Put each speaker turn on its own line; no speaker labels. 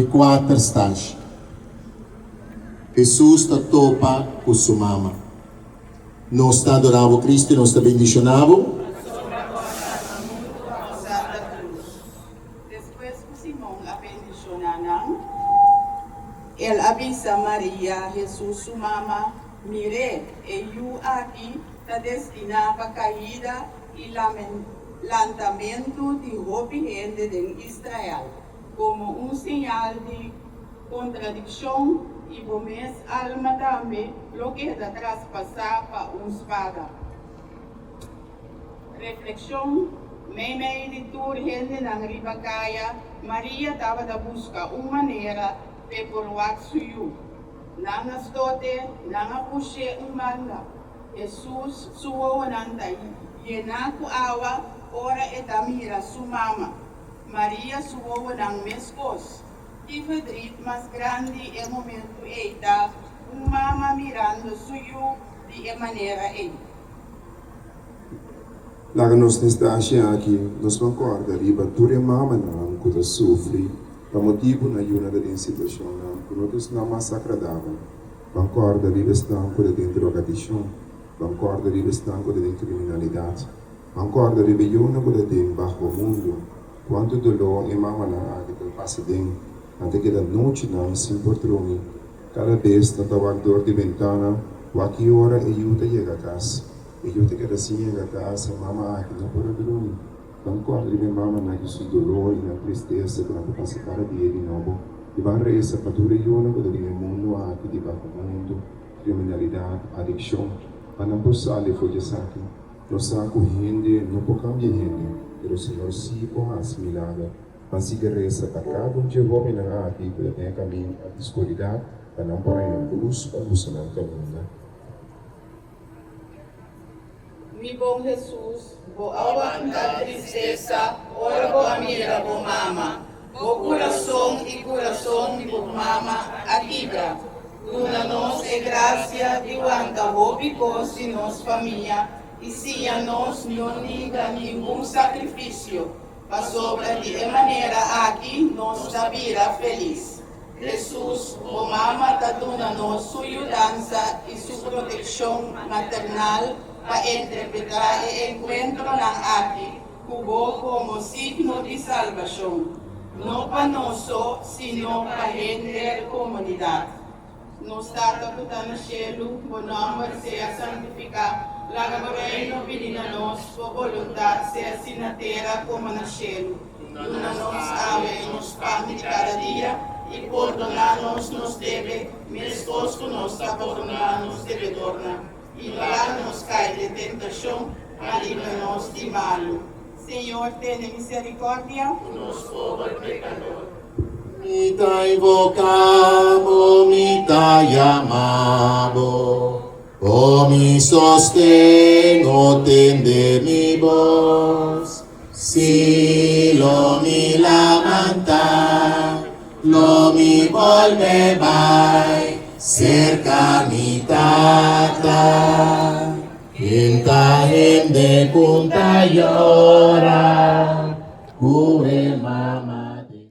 Di kuater stashi, Hesus ta topa ku su mama. Nos ta adorá bo, Cristo, i nos ta bendishoná bo.
Pasobra bo a salba mundu pa bo Santa Cruz. Despues ku Simon a bendishoná nan, el a bisa Maria, Hesus su mama, Mir'é, e yu aki ta destiná pa kaida i lantamentu di hopi hende den Israel, komo un señal di kontradikshon, i bo mes alma tambe lo keda traspasá pa un spada. Reflekshon, Meimei di tur hendenan riba kaya, Maria tabata buska un manera p'e por wak su yu. Nan a stot'e, nan a push'é un banda. Hesus su wowonan ta yená ku awa ora e ta mira su mama. Maria su wowonan meskos. Ki verdriet mas grandi e momentu ei ta, un mama mirando su yu di e manera ei.
Laga nos n'e aki nos ban kòrda riba tur e mamanan ku ta sufri pa motibu nan yunan ta den situashonnan ku no ta esnan mas agradabel. Ban kòrda riba esnan ku ta den drogadikshon. Ban kòrda riba esnan ku ta den kriminalidat. Ban kòrda riba e yunan ku ta den baho mundu. Kuantu doló e mamanan aki ta pasa den. Nan ta keda nochinan sin por drumi. Kada bes nan ta wak dor di bentana wak ki ora e yu ta yega kas. E yu ta keda sin yega kas, e mama aki no por a drumi. Ban kòrda riba e mamanan aki su doló i nan tristesa ku nan ta pasa kada dia di nobo. I ban resa pa tur e yunan ku ta den e mundu aki di baho mundu, kriminalidat, adikshon, pa nan por sali for di esaki. Nos sa ku hende no por kambia hende, pero Señor sí por hasi milager. Ban sigui resa pa kada un dje hóbennan aki ku ta den e kaminda di skuridat, pa nan por haña lus pa lusa nan kaminda.
Mi bon Hesus, bo a wanta tristesa ora bo a mira bo mama. Bo kurason i kurason di bo mama a kibra. Duna nos e grasia di wanta hopi kos di nos famia i siña nos no ninga ningun sakrifisio, pasobra di e manera aki nos ta bira felis. Hesus, bo mama ta duna nos su yudansa i su protekshon maternal pa interpretá e enkuentronan aki ku bo komo signo di salbashon, no pa nos so, sino pa henter komunidat. Nos Tata ku ta na shelu, bo nòmber sea santifiká. Laga bo Reino bini na nos, bo boluntat sea así na tera komo na shelu. Duna nos awe nos pan di kada dia, i pordoná nos nos debe, meskos ku nos ta pordoná nos debedornan. I no laga nos kai den tentashon, ma libra nos di malu. Señor, tene misericordia.
Ku nos pober pekador. Mi ta invoká bo, mi ta yama bo, O mi sosten, o tende mi bos. Sí, lo mi lamantá, lo mi bolbe bai serka mi Tata. Ken ta hende ku ta yora ku e.